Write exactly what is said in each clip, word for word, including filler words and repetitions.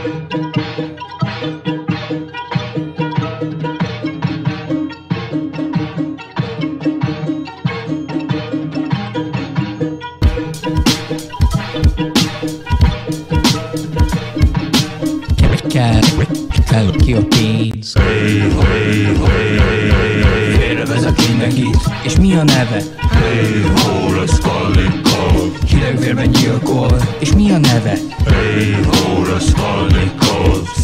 Tefka, tefka lkiwṭin. Fir bas akin akit, ismi anavet. Kila gvir ben yilkor, ismi anavet.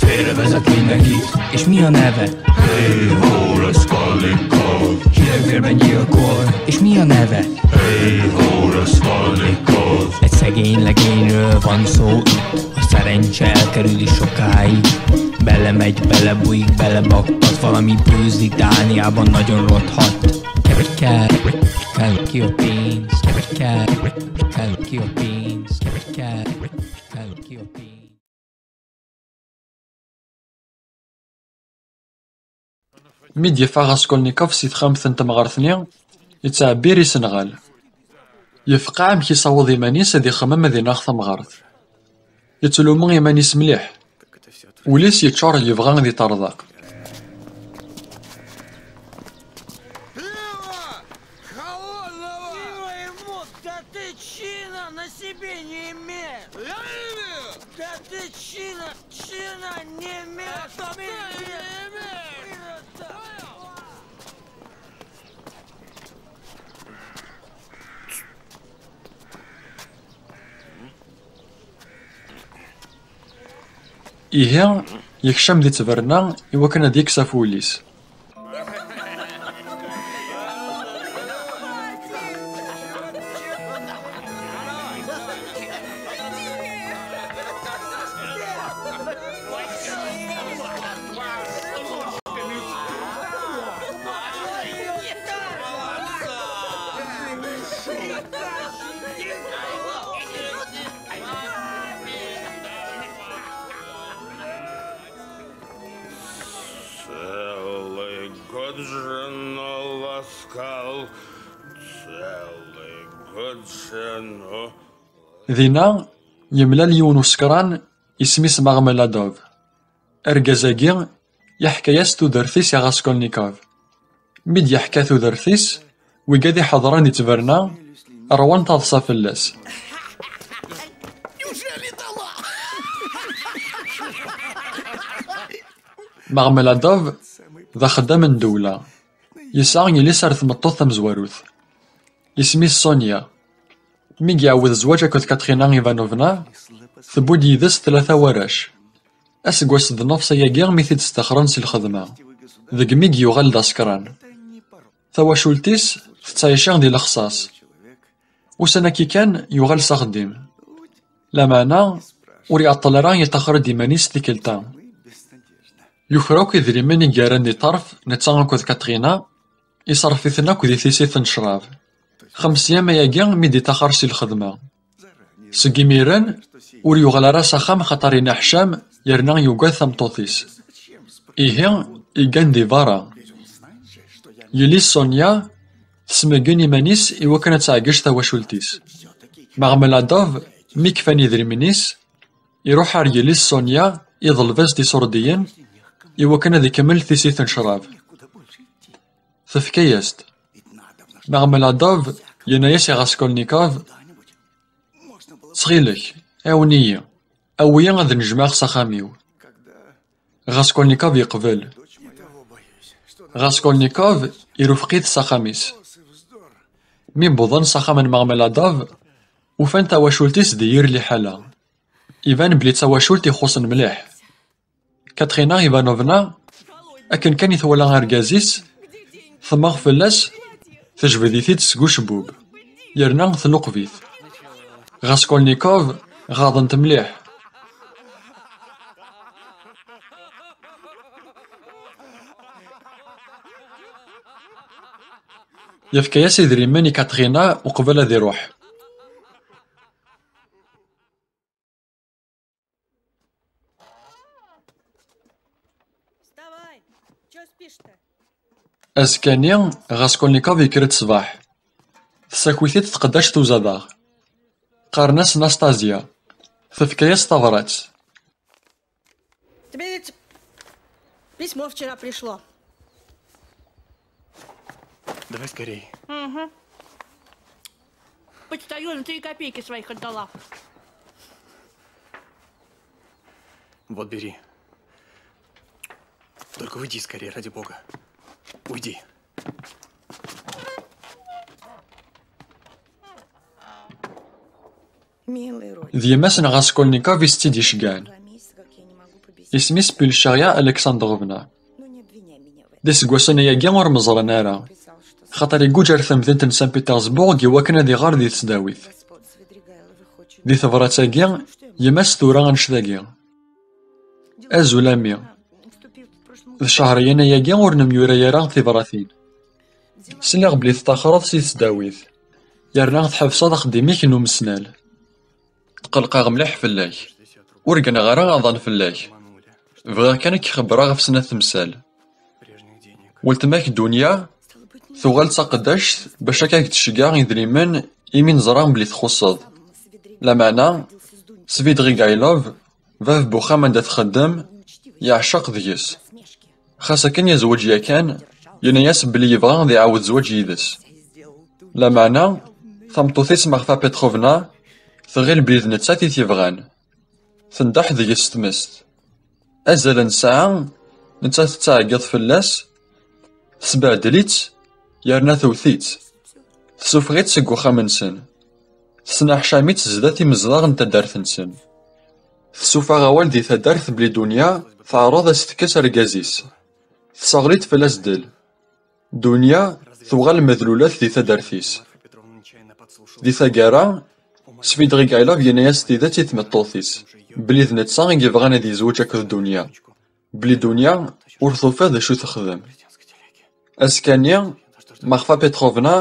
Fir bas akin akit, ismi anavet. Kila gvir ben yilkor, ismi anavet. Ass-agi lagin rövan szó itt. Szerencse elkerüli sokáig. Belemegy, belebújik, belebaktat valami bőzik, de Dániában nagyon rothadt. Kevert kell, kell ki a pénz, kevert kell, kell ki a pénz, kevert kell, kell ki a pénz. Mi d-yeffeɣ Raskolnikov si texxamt n temɣart-nni, yettɛebbir isenɣal. Yefqeɛ amek isaweḍ iman-is ad ixemmem ad ineɣ tamɣart. Yettlumu iman-is mliḥ. Wul-is yeččur yebɣa ad iṭerḍeq. Холодного! Пиво ему! Да ты чина на себе не имеешь! Я имею! Да ты чина, чина не имеешь! Это ты не имеешь! Ihi, yekcem di ttberna i wakken ad yekkes ɣef wul-is. Целый год жену ласкал, целый год жену. Dinna, yemlal yiwen usekran, isem-is Marmeladov. Argaz-agi, yeḥka-yas tudert-is i Raskolnikov. Mi d-yeḥka tudert-is, wigad iḥeḍren di ttberna, ṛwan taḍsa fell-as. Marmeladov d axeddam n ddewla. Yesɛa yelli-s ar tmeṭṭut tamezwarut. Isem-is Sonia. Mi iɛawed zzwaǧ akked Katrina Ivanovna, tewwi-d yid-s tlata warrac. Aseggas d nnefṣ ayagi mi t-id-staxren si lxedma, degmi i yuɣal d asekran. Tawacult-is tettɛici di lexṣaṣ. Ussan-agi kan yuɣal s axeddim. Lameɛna, ur iɛeṭṭel ara yeṭṭaxer-d iman-is tikkelt-a. Yuker akk idrimen i yerran di ṭṭerf, netta akked Katrina, iṣerref-iten akk di tissit n ccrab. Xems yam ayagi mi d-iṭṭaxer si lxedma. Seg imiren, ur yuɣal ara s axxam xaṭer yenneḥcam yerna yugad tameṭṭut-is. Ihi, iggan di berra. Yelli-s Sonya tesmeggen iman-is i wakken ad tɛeggec tawacult-is. Marmeladov, mi kfan idrimen-is, iruḥ ar yelli-s Sonya, iḍleb-as-d iṣurdiyen i wakken ad ikemmel tissit n ccrab. Tefka-yas-t. Marmeladov yenna-yas i Raskolnikov: "Ttxil-k, ɛiwen-iyi, awi-yi ad nejmeɛ s axxam-iw." Raskolnikov yeqbel. Raskolnikov irufeq-it s axxam-is. Mi wwḍen s axxam n Marmeladov, ufan tawacult-is di yir liḥala. Iban belli d tawacult ixuṣṣen mliḥ. Katrina Ivanovna, akken kan i twala argaz-is, temmeɣ fell-as, tejbed-it-id seg ucebbub, yerna tnuqeb-it. Raskolnikov ɣaḍen-t mliḥ. Yefka-yas idrimen i Katrina uqbel ad iruḥ. Azekka-nni, Raskolnikov yekker-d ṣṣbeḥ. Tessaki-t-id tqeddact uzadaɣ. Qqaren-as Nastasia. Tefka-yas tabrat. Тебе ведь письмо вчера пришло. Давай скорей. Угу. Почтальон три копейки своих отдала. Вот, бери. Только уйди скорее, ради бога. Уйди. D yemma-s n Raskolnikov i s-tt-id-iceggɛen. Isem-is Pulchaya Alexandrovna. D iseggasen ayagi ur mẓeren ara, xaṭer iguǧ ar temdint n Saint Petersburg i wakken ad iɣer di tesdawit. Di tebrat-agi, yemma-s tura annect-agi. Azul a mmi. D cehriyen ayagi ur nemyura ara tibratin. Sliɣ belli tettaxreḍ si tesdawit, yerna tḥebseḍ axeddim-ik n umesnal. Tqelqeɣ mliḥ fell-ak. Ur gneɣ ara aḍan fell-ak. Bɣiɣ kan ad k-xebbreɣ ɣef snat temsal. Weltma-k Dunya tuɣal d taqeddact bac ad k-tceggeɛ idrimen imi neẓra belli txuṣṣeḍ. Lameɛna, Svidrigaylov, bab n uxxam anda txeddem, yeɛceq deg-s. Xas akken yezweǧ yakan, yenna-yas belli yebɣa ad iɛawed zzwaǧ yid-s. Lameɛna, tameṭṭut-is Marfa Petrovna tɣil belli d nettat i t-yebɣan. Tendeḥ deg-s s tmest. Azal n ssaɛa, nettat tettɛeggiḍ fell-as, tesbehdel-itt, yerna tewwet-itt. Tessuffeɣ-itt seg uxxam-nsen. Tesneḥcam-itt zdat imezdaɣ n taddart-nsen. Tessuffeɣ awal di taddart belli Dunya teɛreḍ ad s-tekkes argaz-is. Tesseɣli-d fell-as ddel. Dunya tuɣal medlulat di taddart-is. Di taggara, Svidrigaylov yenna-yas tidet i tmeṭṭut-is, belli d netta i yebɣan ad yezweǧ akked Dunya, belli Dunya ur tufiḍ d acu texdem. Azekka-nni, Marfa Petrovna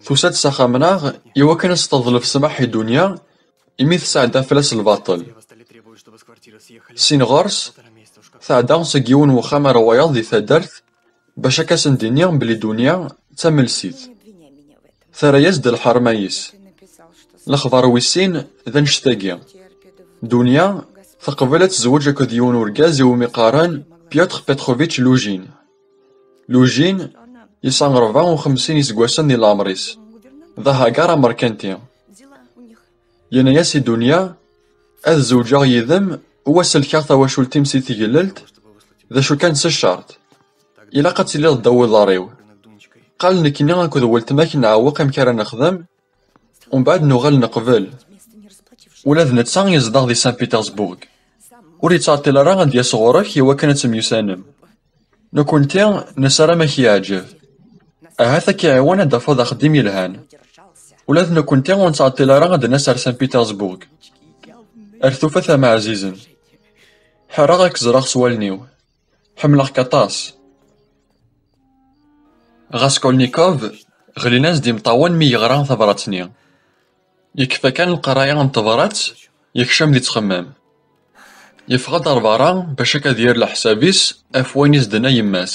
tusa-d s axxam-nneɣ i wakken ad s-teḍleb ssmaḥ i Dunya imi tesɛedda fell-as lbaṭel. Sin ɣer-s, tɛedda seg yiwen wexxam ar wayeḍ di taddart bac ad k-asen-d-iniɣ belli Dunya d tamelsit. Terra-yas-d lḥerma-is. Lexbar wis sin d annect-agi. Dunya teqbel ad tezweǧ akked yiwen urgaz iwumi qqaren Pyotr Petrovich Lujin. Lujin yesɛa ṛebɛa u xemsin iseggasen di leɛmer-is. D ahagar amerkanti. Yenna-yas i Dunya, ad zewǧeɣ yid-m u ad sellkeɣ tawacult-im si teglelt, d acu kan s ccerṭ. Ilaq ad tiliḍ ddaw uḍar-iw. Qal nekkni akked weltma-k nɛewweq amek ara nexdem, umbeɛd nuɣal neqbel. Ula d netta yezdeɣ di Saint Petersburg. Ur yettɛeṭṭil ara ad d-yas ɣur-k i wakken ad temyussanem. Nekkenti nessaram ad k-yeɛǧeb. Ahat ad k-iɛiwen ad d-tafeḍ axeddim yelhan. Ula d nekkenti ur nettɛeṭṭil ara ad d-nas ar Saint Petersburg. Ar tufat a m ɛzizen. Ḥareɣ ad k-ẓreɣ s wallen-iw. Ḥemmleɣ-k aṭas. Raskolnikov ɣlin-as-d imeṭṭawen mi yeɣra tabrat-nni. Yekfa kan leqraya n tebrat, yekcem di ttxemmam. Yeffeɣ-d ar berra bac akka ad yerr leḥsab-is ɣef wayen i s-d-tenna yemma-s.